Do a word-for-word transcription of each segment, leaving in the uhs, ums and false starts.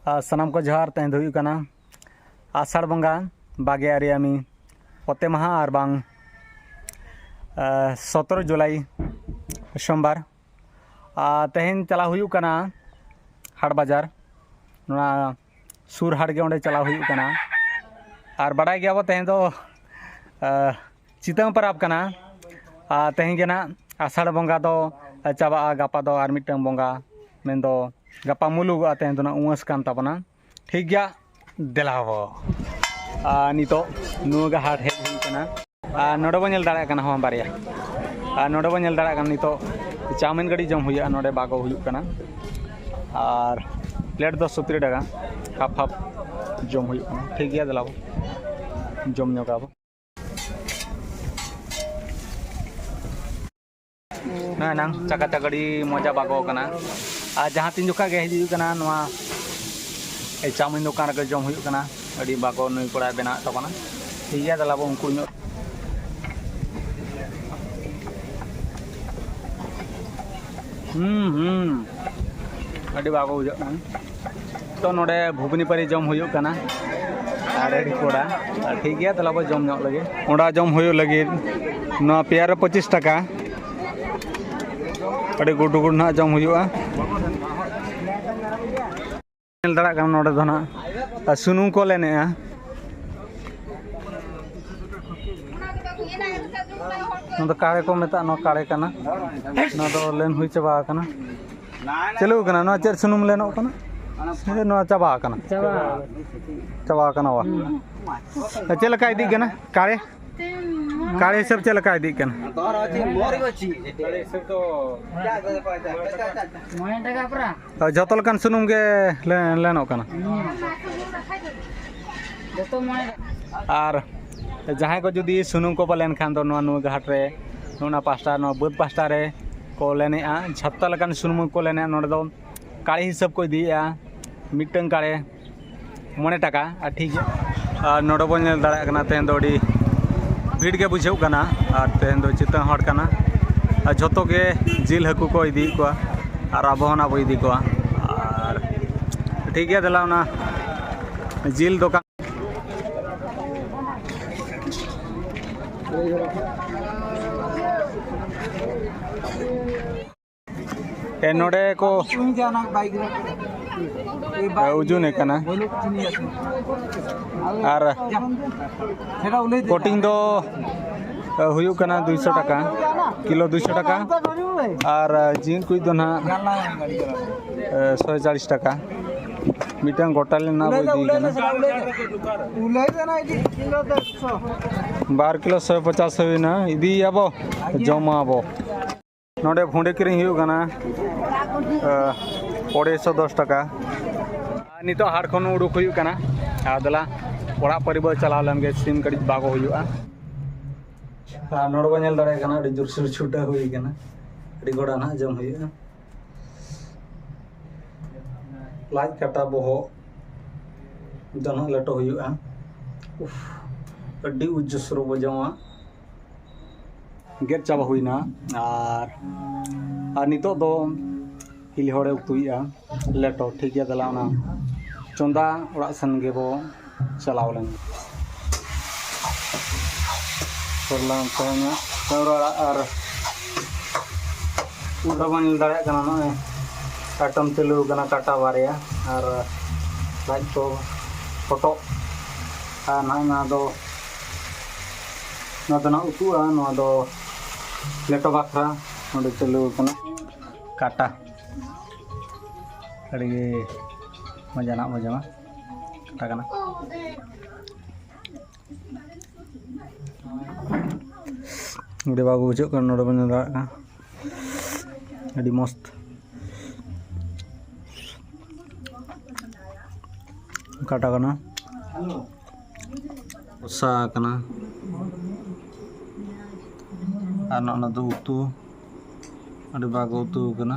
ᱟᱨ ᱥᱟᱱᱟᱢ ᱠᱚ ᱡᱚᱦᱟᱨ᱾ ᱛᱮᱦᱮᱧ ᱫᱚ ᱦᱩᱭᱩᱜ ᱠᱟᱱᱟ ᱟᱥᱟᱲ ᱵᱚᱸᱜᱟ ᱵᱟᱜᱮ ᱟᱨᱮ ᱟᱢᱤ ᱚᱛᱮ ᱢᱟᱦᱟ, ᱟᱨ ᱵᱟᱝ ᱟᱨ ᱥᱚᱛᱨᱚ ᱡᱩᱞᱟᱭ ᱥᱳᱢᱵᱟᱨ᱾ ᱟᱨ ᱛᱮᱦᱮᱧ ᱪᱟᱞᱟᱣ ᱦᱩᱭᱩᱜ ᱠᱟᱱᱟ ᱦᱟᱴ ᱵᱟᱡᱟᱨ, ᱱᱚᱣᱟ ᱥᱩᱨ ᱦᱟᱴ ᱜᱮ, ᱚᱸᱰᱮ ᱪᱟᱞᱟᱣ ᱦᱩᱭᱩᱜ ᱠᱟᱱᱟ᱾ ᱟᱨ ᱵᱟᱰᱟᱭ ᱜᱮᱭᱟ ᱵᱚ ᱛᱮᱦᱮᱧ ᱫᱚ ᱟᱨ ᱪᱤᱛᱟᱹᱝ ᱯᱚᱨᱚᱵᱽ ᱠᱟᱱᱟ᱾ ᱟᱨ ᱛᱮᱦᱮᱧ ᱜᱮ ᱱᱟᱜ ᱟᱥᱟᱲ ᱵᱚᱸᱜᱟ ᱫᱚ ᱪᱟᱵᱟᱜᱼᱟ, ᱜᱟᱯᱟ ᱫᱚ ᱟᱨ ᱢᱤᱫᱴᱟᱝ ᱵᱚᱸᱜᱟ, ᱢᱮᱱᱫᱚ ᱜᱟᱯᱟ ᱢᱩᱞᱩᱜᱚᱜᱼᱟ, ᱛᱮᱦᱮᱧ ᱫᱚ ᱱᱟᱜ ᱩᱢᱟᱹᱥ ᱠᱟᱱ ᱛᱟᱵᱚᱱᱟ᱾ ᱴᱷᱤᱠ ᱜᱮᱭᱟ, ᱫᱮᱞᱟ ᱵᱚ᱾ ᱟᱨ ᱱᱤᱛᱚᱜ ᱱᱚᱣᱟ ᱜᱮ ᱦᱟᱴ ᱦᱮᱡ ᱦᱩᱭ ᱠᱟᱱᱟ᱾ ᱟᱨ ᱱᱚᱰᱮ ᱵᱚᱱ ᱧᱮᱞ ᱫᱟᱲᱮᱭᱟᱜ ᱠᱟᱱᱟ, ᱦᱚᱸ, ᱵᱟᱨᱭᱟ᱾ ᱟᱨ ᱱᱚᱰᱮ ᱵᱚᱱ ᱧᱮᱞ ᱫᱟᱲᱮᱭᱟᱜ ᱠᱟᱱᱟ ᱱᱤᱛᱚᱜ ᱪᱟᱣᱢᱤᱱ ᱜᱟᱹᱰᱤ ᱡᱚᱢ ᱦᱩᱭᱩᱜᱼᱟ, ᱱᱚᱰᱮ ᱵᱟᱜᱚ ᱦᱩᱭᱩᱜ ᱠᱟᱱᱟ᱾ ᱟᱨ ᱯᱞᱮᱴ ᱫᱚ ᱥᱚᱛᱨᱤ ᱴᱟᱠᱟ, ᱦᱟᱯ ᱦᱟᱯ ᱡᱚᱢ ᱦᱩᱭᱩᱜ ᱠᱟᱱᱟ᱾ ᱴᱷᱤᱠ ᱜᱮᱭᱟ, ᱫᱮᱞᱟ ᱵᱚ ᱡᱚᱢ ᱧᱚᱜᱟ ᱵᱚ᱾ ᱦᱮᱸ, ᱮᱱᱟᱝ ᱪᱟᱠᱟ ᱪᱟᱠ ᱟᱹᱰᱤ ᱢᱚᱡᱟ ᱵᱟᱜᱚ ᱠᱟᱱᱟ᱾ ᱟᱨ ᱡᱟᱦᱟᱸ ᱛᱤᱱ ᱡᱚᱠᱷᱟ ᱜᱮ ᱦᱤᱡᱩᱜ ᱠᱟᱱᱟ ᱱᱚᱣᱟ ᱮ ᱪᱟᱣᱢᱤᱱ ᱫᱚᱠᱟᱱ ᱨᱮᱜᱮ ᱡᱚᱢ ᱦᱩᱭᱩᱜ ᱠᱟᱱᱟ᱾ ᱟᱹᱰᱤ ᱵᱟᱜᱚ ᱱᱩᱭ ᱠᱚᱲᱟᱭ ᱵᱮᱱᱟᱣᱮᱫ ᱛᱟᱵᱚᱱᱟ᱾ ᱴᱷᱤᱠ ᱜᱮᱭᱟ, ᱫᱮᱞᱟ ᱵᱚ ᱩᱱᱠᱩ ᱧᱚᱜ᱾ ᱦᱩᱸ, ᱦᱩᱸ, ᱟᱹᱰᱤ ᱵᱟᱜᱚ ᱵᱩᱡᱷᱟᱹᱜ ᱠᱟᱱᱟ᱾ ᱛᱚ, ᱱᱚᱰᱮ ᱜᱷᱩᱜᱽᱱᱤ ᱯᱟᱹᱨᱤ ᱡᱚᱢ ᱦᱩᱭᱩᱜ ᱠᱟᱱᱟ᱾ ᱟᱨ ᱟᱹᱰᱤ ᱠᱚᱲᱟ, ᱟᱨ ᱴᱷᱤᱠ ᱜᱮᱭᱟ, ᱛᱟᱦᱞᱮ ᱵᱚ ᱡᱚᱢ ᱧᱚᱜ ᱞᱮᱜᱮ᱾ ᱚᱸᱰᱮ ᱡᱚᱢ ᱦᱩᱭᱩᱜ ᱞᱟᱹᱜᱤᱫ ᱱᱚᱣᱟ ᱯᱮᱭᱟ ᱨᱮ ᱯᱚᱸᱪᱤᱥ ᱴᱟᱠᱟ᱾ ᱟᱹᱰᱤ ᱜᱩᱰᱩ ᱜᱩᱰᱩ ᱱᱟᱦᱟᱜ ᱡᱚᱢ ᱦᱩᱭᱩᱜᱼᱟ᱾ ᱧᱮᱞ ᱫᱟᱲᱮᱭᱟᱜ ᱠᱟᱱᱟ, ᱱᱚᱰᱮ ᱫᱚ ᱱᱟᱦᱟᱜ ᱥᱩᱱᱩᱢ ᱠᱚ ᱞᱮᱱᱮᱜᱼᱟ᱾ ᱱᱚᱣᱟ ᱫᱚ ᱠᱟᱲᱮ ᱠᱚ ᱢᱮᱛᱟᱜᱼᱟ, ᱱᱚᱣᱟ ᱠᱟᱲᱮ ᱠᱟᱱᱟ᱾ ᱱᱚᱣᱟ ᱫᱚ ᱞᱮᱱ ᱦᱩᱭ ᱪᱟᱵᱟ ᱟᱠᱟᱱᱟ᱾ ᱪᱟᱹᱞᱩ ᱟᱠᱟᱱᱟ᱾ ᱱᱚᱣᱟ ᱪᱮᱫ ᱥᱩᱱᱩᱢ ᱞᱮᱱᱚᱜ ᱠᱟᱱᱟ? ᱥᱮ ᱱᱚᱣᱟ ᱪᱟᱵᱟ ᱟᱠᱟᱱᱟ? ᱪᱟᱵᱟ᱾ ᱪᱟᱵᱟ ᱟᱠᱟᱱᱟ, ᱵᱟ? ᱦᱩᱸ᱾ ᱪᱮᱫ ᱞᱮᱠᱟ ᱤᱫᱤᱜ ᱠᱟᱱᱟ ᱠᱟᱲᱮ? ᱠᱟᱲᱮ ᱦᱤᱥᱟᱹᱵ ᱪᱮᱫ ᱞᱮᱠᱟ ᱤᱫᱤᱜ ᱠᱟᱱᱟ? ᱢᱚᱬᱮ ᱴᱟᱠᱟ ᱯᱟᱨᱟ᱾ ᱡᱷᱚᱛᱚ ᱞᱮᱠᱟᱱ ᱥᱩᱱᱩᱢ ᱜᱮ ᱞᱮ-, ᱞᱮᱱᱚᱜ ᱠᱟᱱᱟ᱾ ᱦᱩᱸ᱾ ᱡᱷᱚᱛᱚ ᱢᱚᱬᱮ ᱴᱟᱠᱟ᱾ ᱟᱨ ᱡᱟᱦᱟᱸᱭ ᱠᱚ ᱡᱩᱫᱤ ᱥᱩᱱᱩᱢ ᱠᱚ ᱵᱟᱞᱮᱱ ᱠᱷᱟᱱ ᱫᱚ ᱱᱚᱣᱟ ᱱᱩᱭ ᱜᱷᱟᱴ ᱨᱮ, ᱱᱚᱣᱟ ᱯᱟᱥᱴᱟ, ᱱᱚᱣᱟ ᱵᱟᱹᱫᱽ ᱯᱟᱥᱴᱟ ᱨᱮ ᱠᱚ ᱞᱮᱱᱮᱜᱼᱟ᱾ ᱡᱷᱚᱛᱚ ᱞᱮᱠᱟᱱ ᱥᱩᱱᱩᱢ ᱠᱚ ᱞᱮᱱᱮᱜᱼᱟ᱾ ᱱᱚᱰᱮ ᱫᱚ ᱠᱟᱲᱮ ᱦᱤᱥᱟᱹᱵ ᱠᱚ ᱤᱫᱤᱭᱮᱜᱼᱟ, ᱢᱤᱫᱴᱟᱝ ᱠᱟᱲᱮ ᱢᱚᱬᱮ ᱴᱟᱠᱟ᱾ ᱟᱨ ᱴᱷᱤᱠ ᱜᱮᱭᱟ, ᱟᱨ ᱱᱚᱰᱮ ᱵᱚᱱ ᱧᱮᱞ ᱫᱟᱲᱮᱭᱟᱜ ᱠᱟᱱᱟ ᱛᱮᱦᱮᱧ ᱫᱚ ᱟᱹᱰᱤ ᱵᱷᱤᱲ ᱜᱮ ᱵᱩᱡᱷᱟᱹᱜ ᱠᱟᱱᱟ᱾ ᱟᱨ ᱛᱮᱦᱮᱧ ᱫᱚ ᱪᱤᱛᱟᱹᱝ ᱦᱟᱴ ᱠᱟᱱᱟ, ᱟᱨ ᱡᱷᱚᱛᱚ ᱜᱮ ᱡᱤᱞ ᱦᱟᱹᱠᱩ ᱠᱚ ᱤᱫᱤᱭᱮᱫ ᱠᱚᱣᱟ, ᱟᱨ ᱟᱵᱚ ᱦᱚᱸ ᱱᱟᱜ ᱵᱚ ᱤᱫᱤ ᱠᱚᱣᱟ᱾ ᱟᱨ ᱴᱷᱤᱠ ᱜᱮᱭᱟ, ᱫᱮᱞᱟ ᱚᱱᱟ ᱡᱤᱞ ᱫᱚᱠᱟᱱ᱾ ᱮ, ᱱᱚᱰᱮ ᱠᱚ ᱩᱡᱩᱱᱮ ᱠᱟᱱᱟ᱾ ᱟᱨ ᱠᱚᱴᱤᱝ ᱫᱚ, ᱮ, ᱦᱩᱭᱩᱜ ᱠᱟᱱᱟ ᱫᱩᱭᱥᱚ ᱴᱟᱠᱟ, ᱠᱤᱞᱳ ᱫᱩᱭᱥᱚ ᱴᱟᱠᱟ᱾ ᱟᱨ, ᱮ, ᱡᱤᱞ ᱠᱩᱡ ᱫᱚ ᱱᱟᱦᱟᱜ, ᱮ, ᱥᱚᱭ ᱪᱟᱞᱤᱥ ᱴᱟᱠᱟ᱾ ᱢᱤᱫᱴᱟᱝ ᱜᱚᱴᱟ ᱞᱮᱱᱟ ᱵᱚ ᱤᱫᱤᱭ ᱠᱟᱱᱟ᱾ ᱵᱟᱨ ᱠᱤᱞᱳ ᱥᱚᱭ ᱯᱚᱪᱟᱥ ᱦᱩᱭᱱᱟ, ᱤᱫᱤᱭᱟᱵᱚ, ᱡᱚᱢᱟᱵᱚ᱾ ᱱᱚᱰᱮ ᱵᱷᱩᱸᱰᱤ ᱠᱤᱨᱤᱧ ᱦᱩᱭᱩᱜ ᱠᱟᱱᱟ, ᱟᱹᱲᱟᱹᱭᱥᱚ ᱫᱚᱥ ᱴᱟᱠᱟ᱾ ᱟᱨ ᱱᱤᱛᱚᱜ ᱦᱟᱴ ᱠᱷᱚᱱ ᱩᱰᱩᱠ ᱦᱩᱭᱩᱜ ᱠᱟᱱᱟ᱾ ᱟᱨ ᱫᱮᱞᱟ, ᱚᱲᱟᱜ ᱯᱟᱹᱨᱤ ᱵᱚ ᱪᱟᱞᱟᱣ ᱞᱮᱱ ᱜᱮ, ᱥᱤᱢ ᱠᱟᱹᱴᱤᱡ ᱵᱟᱜᱚ ᱦᱩᱭᱩᱜᱼᱟ᱾ ᱟᱨ ᱱᱚᱰᱮ ᱵᱚ ᱧᱮᱞ ᱫᱟᱲᱮᱭᱟᱜ ᱠᱟᱱᱟ, ᱟᱹᱰᱤ ᱡᱳᱨᱥᱳᱨ ᱪᱷᱩᱴᱟᱹᱣ ᱦᱩᱭ ᱠᱟᱱᱟ᱾ ᱟᱹᱰᱤ ᱜᱚᱰᱟ ᱱᱟᱦᱟᱜ ᱡᱚᱢ ᱦᱩᱭᱩᱜᱼᱟ᱾ ᱞᱟᱡ ᱠᱟᱴᱟ ᱵᱚᱦᱚᱜ ᱫᱚ ᱱᱟᱦᱟᱜ ᱞᱮᱴᱚ ᱦᱩᱭᱩᱜᱼᱟ᱾ ᱩᱯᱷ, ᱟᱹᱰᱤ ᱩᱡᱽᱡᱚᱥᱨᱚ ᱵᱚ ᱡᱚᱢᱟ᱾ ᱜᱮᱫ ᱪᱟᱵᱟ ᱦᱩᱭᱱᱟ᱾ ᱟᱨ, ᱟᱨ ᱱᱤᱛᱚᱜ ᱫᱚ ᱦᱤᱞᱤ ᱦᱚᱲᱮ ᱩᱛᱩᱭᱮᱫᱼᱟ ᱞᱮᱴᱚ᱾ ᱴᱷᱤᱠ ᱜᱮᱭᱟ, ᱫᱮᱞᱟ ᱚᱱᱟ ᱪᱚᱸᱫᱟ ᱚᱲᱟᱜ ᱥᱮᱱ ᱜᱮᱵᱚ ᱪᱟᱞᱟᱣ ᱞᱮᱱ᱾ ᱠᱚᱨᱞᱟ ᱛᱟᱦᱮᱱᱟ, ᱠᱟᱹᱣᱨᱟ ᱟᱲᱟᱜ ᱟᱨ ᱩᱫ ᱦᱚᱸᱵᱚᱱ ᱧᱮᱞ ᱫᱟᱲᱮᱭᱟᱜ ᱠᱟᱱᱟ᱾ ᱱᱚᱜᱼᱚᱭ ᱠᱟᱴᱟᱢ ᱪᱟᱹᱞᱩ ᱟᱠᱟᱱᱟ, ᱠᱟᱴᱟ ᱵᱟᱨᱭᱟ ᱟᱨ ᱞᱟᱡ ᱠᱚ ᱦᱚᱴᱚᱜ᱾ ᱟᱨ ᱱᱚᱜᱼᱚᱭ ᱱᱚᱣᱟ ᱫᱚ, ᱱᱚᱣᱟ ᱫᱚ ᱱᱟᱜ ᱩᱛᱩᱜᱼᱟ, ᱱᱚᱣᱟ ᱫᱚ ᱞᱮᱴᱚ ᱵᱟᱠᱷᱨᱟ ᱱᱚᱰᱮ ᱪᱟᱹᱞᱩ ᱟᱠᱟᱱᱟ᱾ ᱠᱟᱴᱟ ᱟᱹᱰᱤ ᱜᱮ ᱢᱚᱡᱟᱱᱟᱜ ᱢᱚᱡᱟᱱᱟ ᱠᱟᱴᱟ ᱠᱟᱱᱟ᱾ ᱟᱹᱰᱤ ᱵᱷᱟᱜᱮ ᱵᱩᱡᱷᱟᱹᱜ ᱠᱟᱱᱟ ᱱᱚᱰᱮ ᱵᱚᱱ ᱧᱮᱞ ᱫᱟᱲᱮᱭᱟᱜ ᱠᱟᱱᱟ, ᱟᱹᱰᱤ ᱢᱚᱥᱛ᱾ ᱠᱟᱴᱟ ᱠᱟᱱᱟ, ᱠᱚᱥᱟ ᱠᱟᱱᱟ᱾ ᱟᱨ ᱱᱚᱜᱼᱚ ᱱᱚᱣᱟ ᱫᱚ ᱩᱛᱩ, ᱟᱹᱰᱤ ᱵᱷᱟᱜᱮ ᱩᱛᱩ ᱠᱟᱱᱟ᱾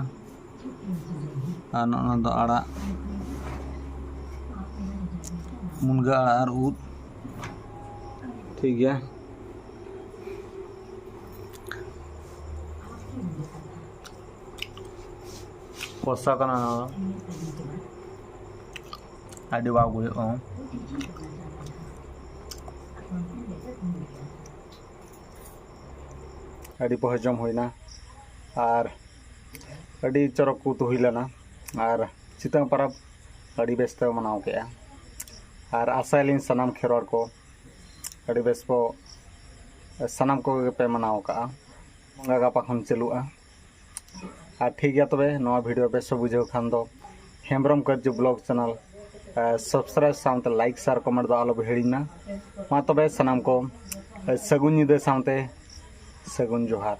ᱟᱨ ᱱᱚᱜᱼᱚ ᱱᱚᱣᱟ ᱫᱚ ᱟᱲᱟᱜ, ᱢᱩᱱᱜᱟᱹ ᱟᱲᱟᱜ ᱟᱨ ᱩᱫ᱾ ᱴᱷᱤᱠ ᱜᱮᱭᱟ, ᱠᱚᱥᱟ ᱠᱟᱱᱟ ᱱᱚᱣᱟ ᱫᱚ᱾ ᱟᱹᱰᱤ ᱵᱟᱝ ᱦᱩᱭᱩᱜᱼᱟ᱾ ᱟᱹᱰᱤ ᱯᱚᱦᱮ ᱡᱚᱢ ᱦᱩᱭᱱᱟ ᱟᱨ ᱟᱹᱰᱤ ᱪᱚᱨᱚᱠ ᱩᱛᱩ ᱦᱩᱭ ᱞᱮᱱᱟ᱾ ᱟᱨ ᱥᱤᱛᱟᱹᱝ ᱯᱚᱨᱚᱵᱽ ᱟᱹᱰᱤ ᱵᱮᱥ ᱛᱮ ᱢᱟᱱᱟᱣ ᱠᱮᱜᱼᱟ᱾ ᱟᱨ ᱟᱥᱟᱭᱟᱞᱤᱧ ᱥᱟᱱᱟᱢ ᱠᱷᱮᱨᱣᱟᱲ ᱠᱚ ᱟᱹᱰᱤ ᱵᱮᱥ ᱠᱚ ᱥᱟᱱᱟᱢ ᱠᱚᱜᱮ ᱯᱮ ᱢᱟᱱᱟᱣ ᱠᱟᱜᱼᱟ᱾ ᱵᱚᱸᱜᱟ ᱜᱟᱯᱟ ᱠᱷᱚᱱ ᱪᱟᱹᱞᱩᱜᱼᱟ᱾ ᱟᱨ ᱴᱷᱤᱠ ᱜᱮᱭᱟ, ᱛᱚᱵᱮ ᱱᱚᱣᱟ ᱵᱷᱤᱰᱤᱭᱳ ᱵᱮᱥ ᱯᱮ ᱵᱩᱡᱷᱟᱹᱣ ᱠᱷᱟᱱ ᱫᱚ ᱦᱮᱢᱵᱨᱚᱢ ᱠᱟᱹᱨᱡᱩ ᱵᱞᱚᱜ ᱪᱮᱱᱮᱞ ᱥᱟᱵᱥᱠᱨᱟᱭᱤᱵ ᱥᱟᱶᱛᱮ ᱞᱟᱭᱤᱠ, ᱥᱮᱭᱟᱨ, ᱠᱚᱢᱮᱱᱴ ᱫᱚ ᱟᱞᱚ ᱯᱮ ᱦᱤᱲᱤᱧ ᱢᱟ᱾ ᱢᱟ ᱛᱚᱵᱮ ᱥᱟᱱᱟᱢ ᱠᱚ ᱥᱟᱹᱜᱩᱱ ᱧᱤᱫᱟᱹ ᱥᱟᱶᱛᱮ ᱥᱟᱹᱜᱩᱱ ᱡᱚᱦᱟᱨ᱾